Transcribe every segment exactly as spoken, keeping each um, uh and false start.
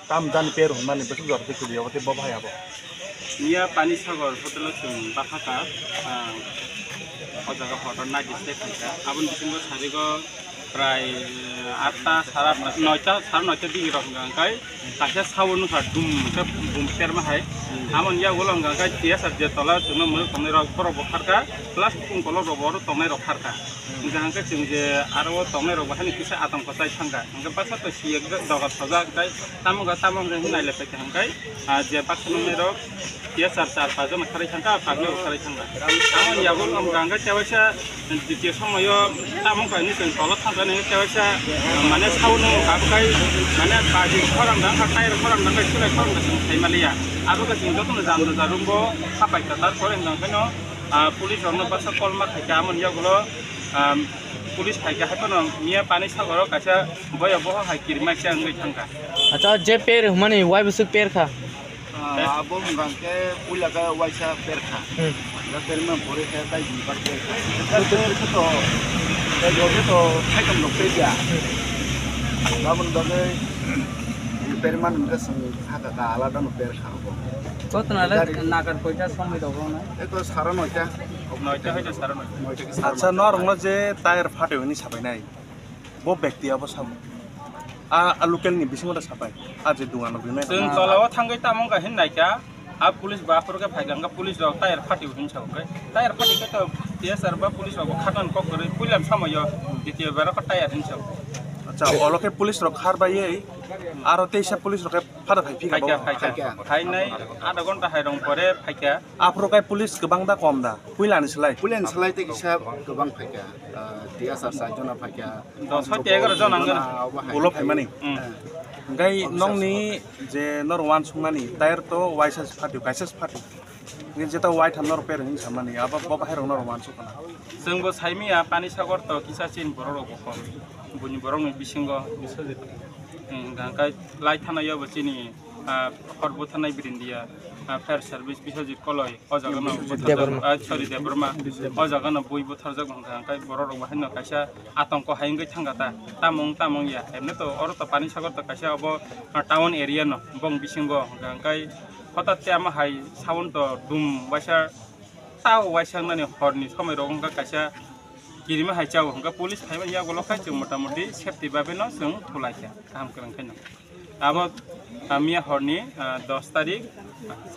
Tam jani per hwnmani bwswk jora twi kwlwi, obo tei bo bahai abo. Miya Pani Sagar hotel-o chwng bakhakha, ah, o jaga hotel night stay khaikha. Aboni bisingo sarigo prai atta, sara noita, sara noita digi rok hwnkha hwnkhe kaisa sound wngkha dum khe bum terma hai. Amoni yagulo hwnkha hwnkhe T S R je tola chwngno mwrwk tongnai rok borok bo kharkha, plus bukung kolok rok bo oro tongnai rok kharkha. Hwnkha hwnkhe chwng je aro o tongnai rok bo haino kisa atongko chai thangkha. Hwnkhe baksa to siyek dogar sojak tei tamo wngkha tamo wngkha hinwi nailai paikha hwnkhe, ah, je baksa noknai rok T S R char paanch jona kharwi thangkha, public bo kharwi thangkha. Tamo yago wngkha hwnkhe tewaisa ditiyo somoyo tamo wngkha hinwi chwng tolo thangkha hinwi tewaisa, mane sound no wngkha, abokhai mane baji khorang dang kha, tyre khorang dang kha, sulai khorang dang kha, sai maliya. Abo khe chwng jotono jang jang room bo hapai kha, tarpore wngkha hwnkhe no, ah, police rok no baksa call ma khaikha, amoni yagulo, ah, police phaikha, hai phano miya Pani Sagaro kaisa boya boho hai kirima khe wngwi thangkha. Acha, je per hwnmani wai bwswk per kha? Ah, abo wngkha khe puila khe waisa per kha. Hmm. Da per man pore khe tai di bar per kha. Da per khe to, da yo khe to thaitam rok per ya. Babon bagwi per man wngkha chwng hakha kha alada no per kha abo. Kotona le nagar koita somoi rok no? Eko sara noita. Noita hoite sara noita. Noita khe sara noita. Acha, norokno je tyre phatwi hwnwi sabainai. Bo bekti abo sabo. A, a local ni bisingo da sapai. A je dunga no bimai. Chwng tolao thangwi tamo wngkha hin naikha. A police ba aphuru khe phaikha, wngkha police rok tyre phatwi hwnwi sa khe. Tyre phatwi khe to T S R ba police rok bo khatang kok kwrwi puilam samoyo. Ditiyo bara kho tyre hwnwi sa. Acha, olo khe police rok khar baiwi aro teisa police rok khe phada phai phika. Phaikha, bo. Phaikha. Phaikha. Phainai adha ghonta hai rong pore phaikha. Aphuru khe police kwbang da kom da? Puilani slai? Puilani slai tei kisa kwbang phaikha. Ah, T S R char jona phaikha. Dos hoite egaroh jona wngkha. Ulo phaimani. Hmm. Hwnkhe nokni je norok uansukmani, tyre to waisa se phatio, kaisa se phatio. Hwnkhe jeta waitham norok per hwnwi samani, abo bo bahairok norok uansuk khna. Chwngbo saimanya Pani Sagor to kisa chini borok rok bo kok. Buini borokni bisingo, hmm, hwnkhe lai thanaio bo chini, ah, hor butharnai birindia, ah, fire service Biswajit Koloi. O jaga no Debbarma. Ah, sorry, Debbarma. O jaga no bui butharjak wngkha, hwnkhe borok rok bo haino kaisa atongko hai wngwi thangkha ta. Tamung, tamung ya. Emne to oro to Pani Sagor to kaisa obo, ah, town area no, bong bisingo hwnkha, hwnkhe hotat khe ama hai sound to dum waisa, ta waisa wngnani horni somoi rok wngkha kaisa kirima hai chao, hwnkhe police phaimani yagulo khai chwng motamoti safety babe no chwng thulaikha. Kaham kwrwng khe no. Abo, ah, miya horni, ah, dos tarik,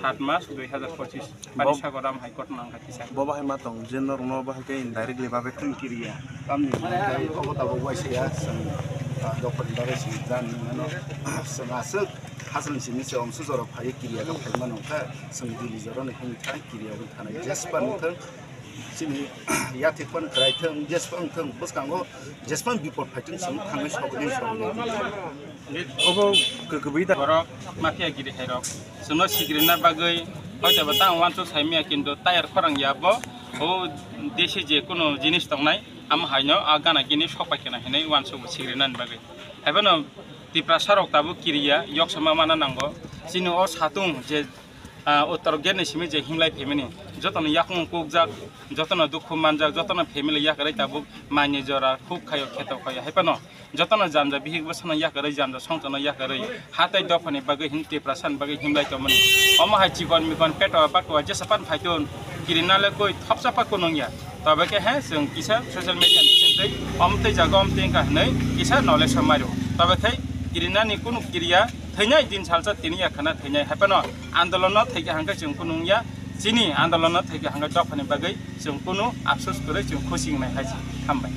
sat mas dui hazar pochis. Pani Sagor am hai kotna wngkha kisa. Bo bahai ma tong, je norokno bahai khe indirectly babe tong kiriya. Tamni hwnkhai obo tabuk waisa ya, chwng, ah, dophani bagwi chwng jani mano, chwng aswk hasalni simi se omsu jorok phaiwi kiriya khe phai mano wngkha, chwng dili jorani hwnwi thang kiriya wngwi thanai jespan wngthang. Chini yathek phano kwrai thwng, jeswng thwng, bwskango jeswng bipot phaithwng chwng thangwi sogwi sogwi. Obo kwbwi da. Borok mafia giri hai rok chwngno sikirina bagwi hoito bo tang uansuk saimanya, kintu tyre khorang ya bo o desi je kunu jinis tongnai amo haino a gana gini sok pai kena hinwi uansuk bo sikirinani bagwi. Haiphano Tiprasa rok tabuk kiriya yoksama mana nango. Chini o satung je ah, uttor gate ni simi je hinglai phaimani, jotono yakung kukjak, jotono dukhu manjak, jotono family yakarwi tabuk maini jora khuk khaio, kheto khaio, haiphano jotono janja bihik bwsano yakarwi, janja songchano yakarwi, ha tei dophani bagwi hin Tiprasani bagwi hinglai tongmani. Omo hai chikon mikon peto bakto jesapan phaitun kirinale koi thopsa pa kunung ya. Tobe khe he chwng kisa social media ni bisingtwi omtwi jaga omtwi wngkha hinwi kisa knowledge o mairu. Tobe khai kirinani kunu kiriya thwinai din salsa tini ya khana thwinai haiphano andolon no thaikha hangkhe chwng kunu wngya, chini andolon no thaikha hangkhe dophani bagwi chwng kunu afsus kwrwi chwng khusi wngnai hai se. Hambai.